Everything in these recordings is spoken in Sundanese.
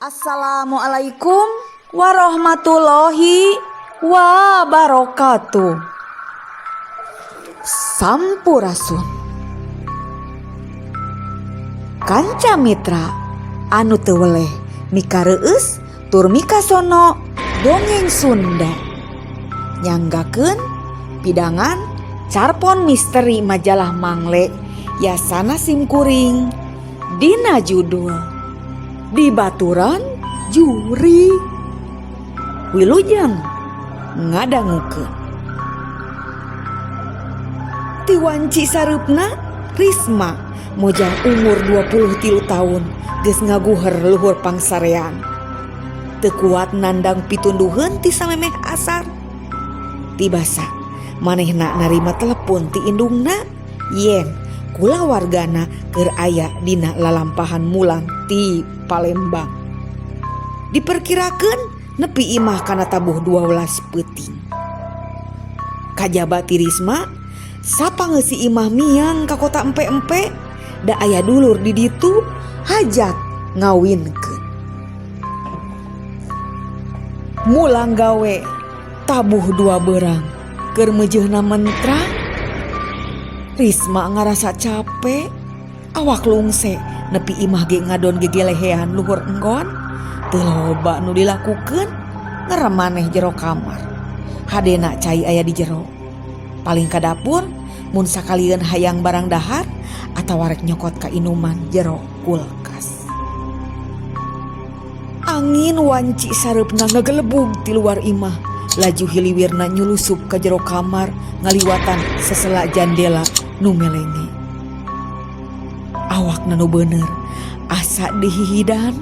Assalamualaikum warahmatullahi wabarakatuh. Sampurasun. Kanca Mitra anu teu weleh mikareueus tur mikasono dongeng Sunda. Nyanggakeun pidangan carpon misteri majalah Mangle yasana simkuring dina judul Dibaturan Jurig. Wilujeng ngadangukeun. Ti wanci sareupna Risma mojang umur 23 tahun geus ngaguher luhur pangsarean. Teu kuat nandang pitunduheun ti samemeh asar. Tibasa manehna narima telepon ti indungna yen kulawargana keur aya dina lalampahan mulang ti Palembang. Diperkirakeun nepi imah kana tabuh 12 peuting. Kajaba ti Risma sapangeusi imah miang ka kota empe-empe da aya dulur di ditu hajat ngawinkeun. Mulang gawe tabuh dua berang keur meujeuhna mentra. Risma ngarasa capek awak lungse nepi imah ge ngadon gegelehean luhur enggon. Teu loba nu dilakukeun ngerem maneh jero kamar. Hadena cai aya di jero. Paling ka dapur mun sakalieun hayang barang dahar atawa rek nyokot ka inuman jero kulkas. Angin wanci sareupna ngagelebug ti luar imah. Laju hiliwirna nyulusup ka jero kamar ngaliwatan sesela jandela nu melenge. Awakna nu bener asa dihihidan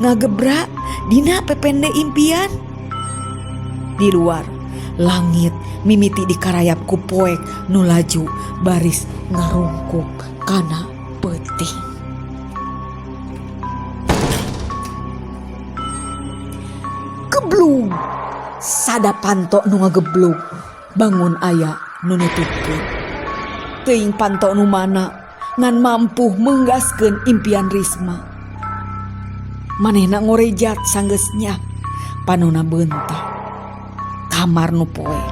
ngagebra dina pepende impian. Di luar langit mimiti dikarayap ku poek nu laju baris ngarungkuk kana peuting. Geblug sada panto nu ngageblug bangun aya nu nutupkeun. Teuing panto nu mana ngan mampu menggaskeun impian Risma. Manehna ngorejat sanggeusnya panona beunta. Kamar nu poek.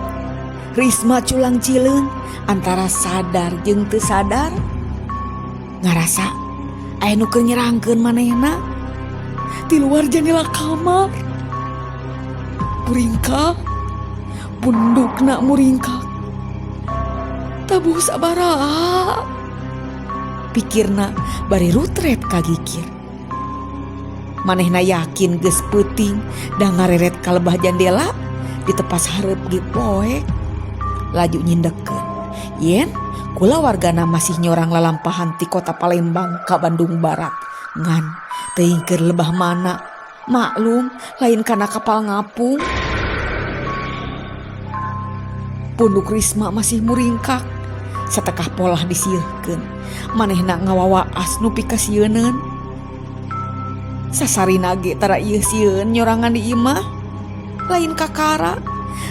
Risma culang cileung antara sadar jeung teu sadar. Ngarasa aya nu keur nyerangkeun manehna di luar jendela kamar. Muringkak, pundukna muringkak. Tabuh sabaraha. Pikirna bari rutret kagikir. Manehna yakin geus peuting da ngareret ka lebah jandela ditepas hareup ge poek. Laju nyindekeun. Yen kulawargana masih nyorang lalampahan ti kota Palembang ka Bandung Barat. Ngan teuing keur lebah mana. Maklum lain kana kapal ngapung. Punduk Risma masih muringkak. Satekah polah disieuhkeun. Manehna ngawawaas nu pikasieuneun. Sasarina ge tara ieu sieun nyorangan di imah. Lain kakara.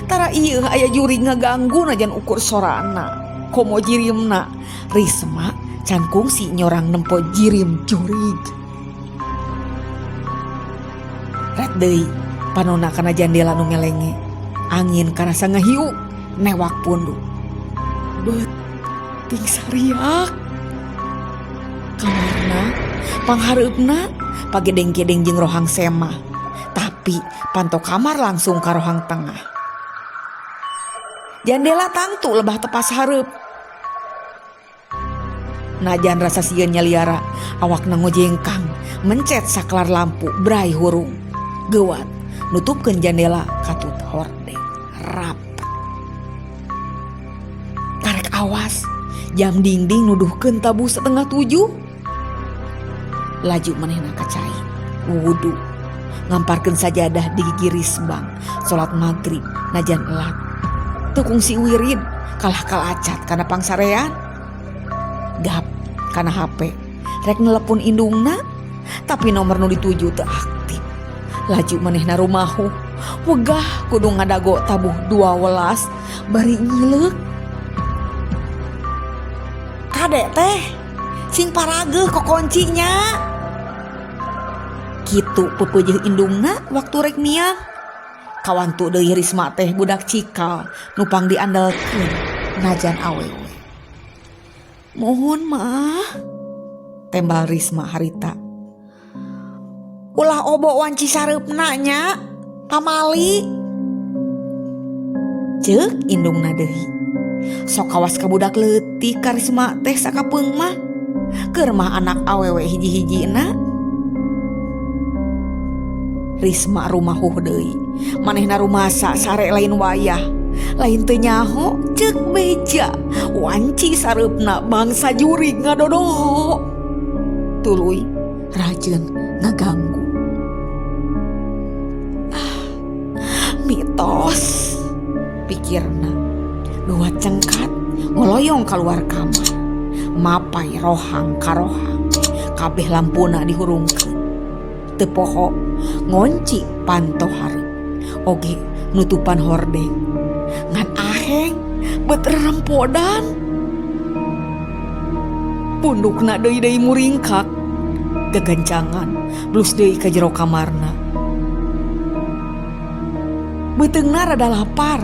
Tara ieu aya jurig ngaganggu najan ukur sorana. Komo jirimna. Risma can kungsi nyorang nempo jirim jurig. Ret deui panona kana jandela nu ngelenge. Angin karasa ngahiu newak punduk. Bet ting sariak. Kamarna panghareupna pagedeng-gedeng jeung rohang semah. Tapi panto kamar langsung ka rohang tengah. Jandela tangtu lebah tepas hareup. Najan rasa sieun nyaliara, awakna ngojengkang, mencet saklar lampu brai hurung. Geuwat nutupkeun jandela katut hordeng rapet. Karek awas, jam dingding nuduhkeun tabuh 6:30. Laju manehna ka cai, wudu, ngamparkeun sajadah di gigi risbang, salat maghrib najan elat. Teu kungsi wirid, kalah kalacat kana pangsarean. Gap kana HP, rek nelepon indungna, tapi nomor nu dituju teu aktif. Laju manehna rumahu, wegah kudu ngadago tabuh 12 bari nyileuk. Kade teh, sing parageuh kokoncinya. Kitu pepeujeuh indungna waktu rek miang. Kawantu deui Risma teh budak cikal nu pang diandelkeun najan awewe. Muhun mah, tembal Risma harita. Ulah obo wanci sareupna nya, pamali. Ceuk indungna deui. Sok kawas ka budak leutik Karisma teh sakapeung mah. Keur mah anak awewe hiji-hijina. Risma rumahuh deui. Manehna rumasa sare lain wayah. Lain teu nyaho ceuk beja. Wanci sareupna bangsa jurig ngadodoho. Tuluy rajeun ngaganggu. Ah, mitos pikirna. Geuwat cengkat ngoloyong kaluar kamar. Mapay rohang ka rohang. Kabeh lampuna dihurungkeun. Teu poho ngonci panto hareup. Oge nutupan hordeng. Ngan aheng bet rerempodan. Pundukna deui-deui muringkak. Gagancangan blus deui ka jero kamarna. Beuteungna rada lapar.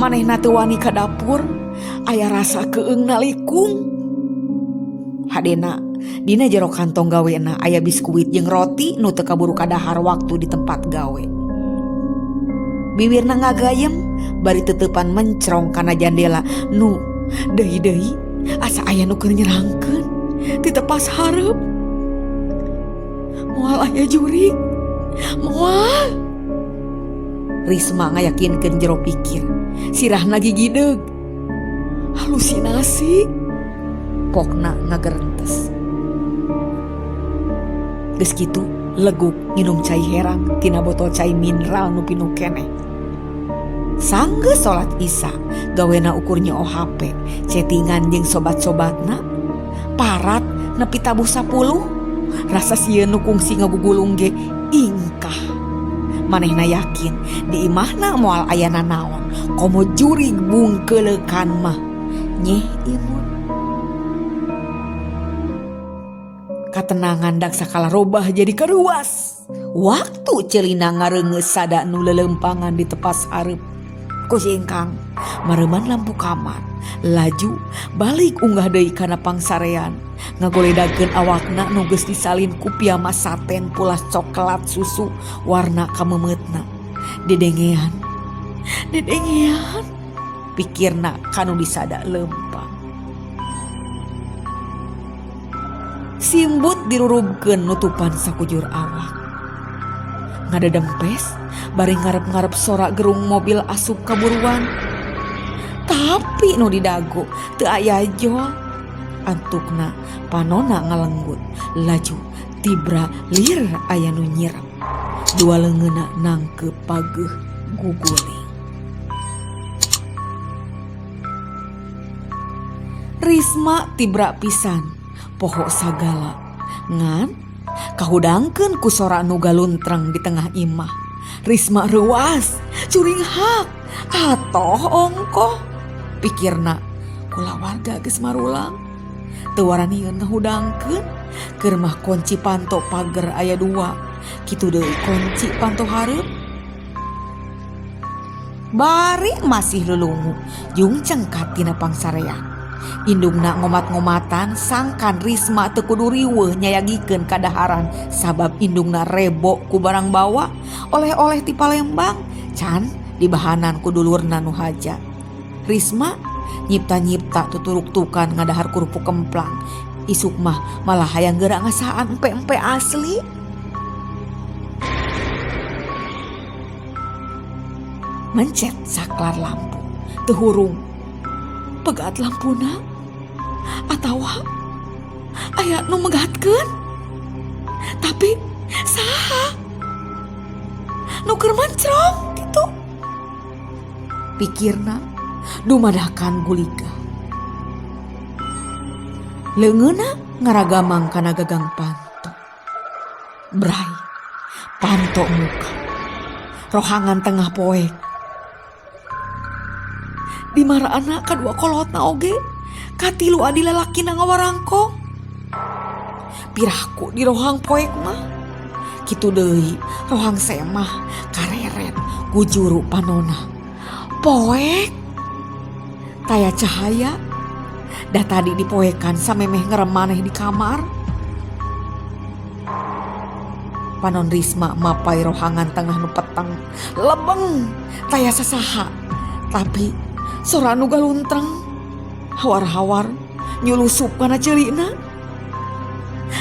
Manehna teu wani ka dapur. Aya rasa keung nalikung. Hadena dina jero kantong gawena aya biskuit jeung roti nu teu kaburu kadahar waktu di tempat gawe. Biwirna ngagayem bari teteupan mencrong kana jandela nu deui-deui asa aya nu keur nyerangkeun ti tepas hareup. Moal aya jurig, moal. Risma ngayakinkeun jero pikir, sirahna gigideug. Halusinasi, pokna ngagerentes. Geus kitu leguk nginum cai herang tina botol cai mineral nu pinuh keneh. Sanggeus salat Isya, gawena ukur nyoo HP, chattingan jeung sobat-sobatna, parat nepi tabuh 10, rasa sieun nu kungsi ngagugulung ge ingkah. Manehna yakin di imahna moal aya nanaon, komo jurig bungkeuleukan mah nyeh imut. Katenangan dak sakala robah jadi karuas. Waktu celina ngareungeus sada nu leuleumpangan di tepas hareup. Ku si ingkang mareuman lampu kamar, laju balik unggah deui kana pangsarean. Ngagoledageun awakna nu geus disalin ku piyama saten pulas coklat susu warna kameumeutna. Dedengean, dedengean, pikirna kanu disada leumpang. Simbut dirurubkeun nutupan sakujur awak. Ngadedempes bari ngarep-ngarep sora gerung mobil asup kaburuan. Tapi nu didago teu aya jol. Antukna panona ngalenggut, laju tibra lir aya nu nyirep. Dua leungeunna nangkeup pageuh guguling. Risma tibra pisan poho sagala. Ngan kahudangkeun ku sora nu galuntreng di tengah imah. Risma reuas, curinghak, atoh ongkoh. Pikirna kulawarga geus marulang. Teu waranieun ngahudangkeun, keur mah kunci panto pager aya 2. Kitu deui kunci panto hareup. Bari masih lulungu jeung cengkat tina pangsarean. Indungna ngomat-ngomatan sangkan Risma teu kudu riweuh nyayagikeun kadaharan sabab indungna rebo ku barang bawa oleh-oleh ti Palembang can dibahanan ku dulurna nu haja. Risma nyipta-nyipta tuturuk-tukan ngadahar kerupuk kemplang. Isuk mah malah hayang geura ngasaan empe-empe asli. Mencet saklar lampu, teu hurung. Pegat lampuna atawa aya nu megatkeun. Tapi saha nu keur mencrong kitu? Pikirna dumadakan guliga. Leungeunna ngaragamang kana gagang panto. Bray, panto muka. Rohangan tengah poek. Dimaraana kadua kolotna oge, katilu adi lalakina ngawarangkong. Piraku di rohang poek mah. Kitu deui rohang semah kareret ku juru panona. Poek taya cahaya da tadi dipoekan samemeh ngerem maneh di kamar. Panon Risma mapai rohangan tengah nu peteng lebeng taya sasaha tapi sora nu galuntreng hawar-hawar nyulusup kana ceulina.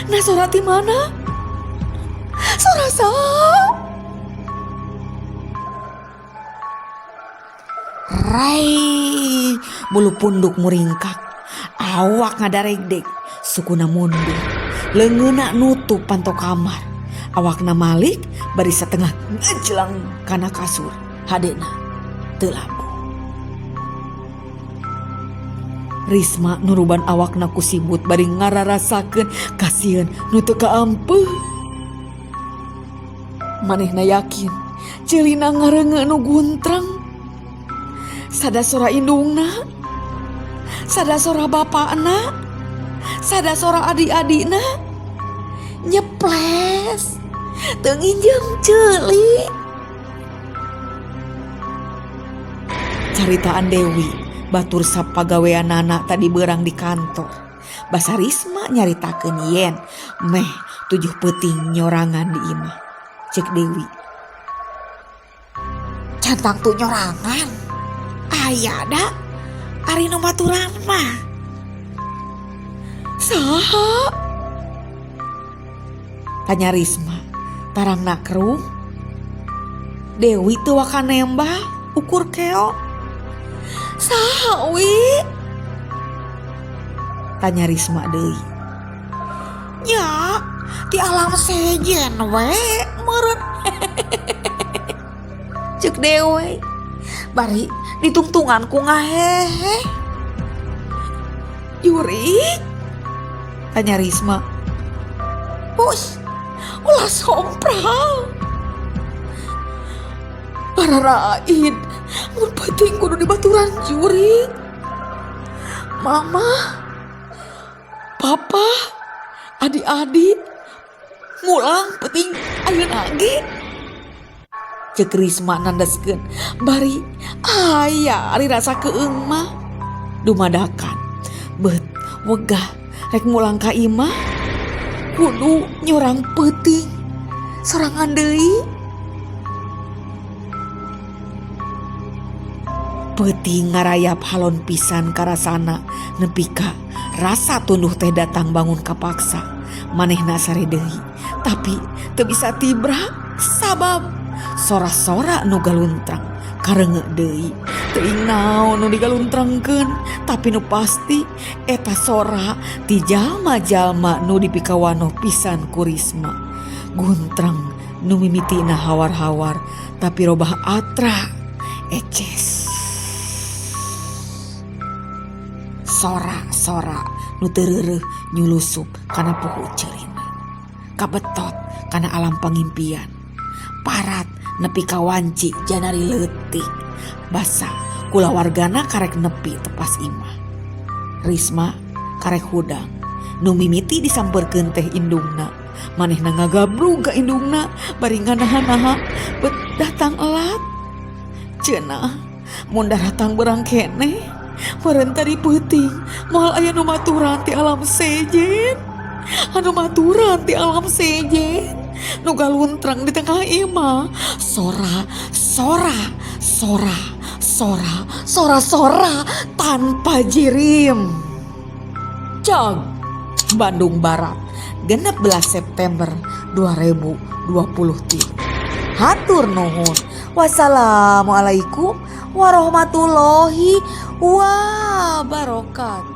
Nah sora ti mana? Sora saha? Rai bulu punduk muringkak awak ngadaregdeg sukuna mundur leungeunna nutup panto kamar awakna malik bari satengah ngejlang kana kasur hadena teu labuh. Risma nuruban awakna ku sibut bari ngararasakeun kasieun nu teu kaampeuh. Manehna yakin ceulina ngareungeun nu guntreng. Sada sora indungna, sada sora bapakna, sada sora adi-adina. Nyeples, teu nginjeung ceuli. Caritaan Dewi batur sapagaweanana tadi beurang di kantor. Basa Risma nyaritakeun yen meh 7 peuting nyorangan di imah. Cek Dewi. Cantang tu nyorangan. Aya da ari nu maturan mah. Saha? Tanya Risma. Tarangna kerung. Dewi teu waka nembah ukur keo. Saha wi? Tanya Risma deui. Nya, di alam sejen we meureun. Cek Dewi. Bari ditungtungan ku ngahehe. Jurik? Tanya Risma. Hus, ulah sompral. Para raid, mun peuting kudu dibaturan jurik. Mama, papa, adik-adik, mulang peuting ayeuna ge. Cek Risma nandeskeun, bari aya ari rasa keung mah. Dumadakan, beut wegah rek mulang ka imah, kudu nyorang peuting sorangan deui. Peuting ngarayap halon pisan karasana nepi ka rasa tunduh teh datang bangun kapaksa. Manehna sare deui, tapi teu bisa tibra sabab sora-sora nu galuntrang kareungeuk deui. Teuing naon nu digaluntrangkeun, tapi nu pasti eta sora ti jalma-jalma nu dipikawanoh pisan ku Risma. Guntrang nu mimitina hawar-hawar tapi robah atra eces. Sora-sora nu teu reureuh nyulusup kana puhu ceurina. Kabetot kana alam pangimpian. Parat nepi ka wanci janari leutik. Basa kulawargana karek nepi tepas imah. Risma karek hudang. Nu mimiti disampeurkeun teh indungna. Manehna ngagabrug ka indungna bari nganaha-naha bet datang elat. Cenah mun daratang berang keneh meureun tadi peuting moal aya nu maturan ti alam sejen. Anu maturan ti alam sejen. Nu galuntrang di tengah imah. Sora, sora, sora, sora, sora, sora tanpa jirim. Cog, Bandung Barat, 16 September 2023. Hatur nuhun. Wassalamualaikum warahmatullahi wabarakatuh.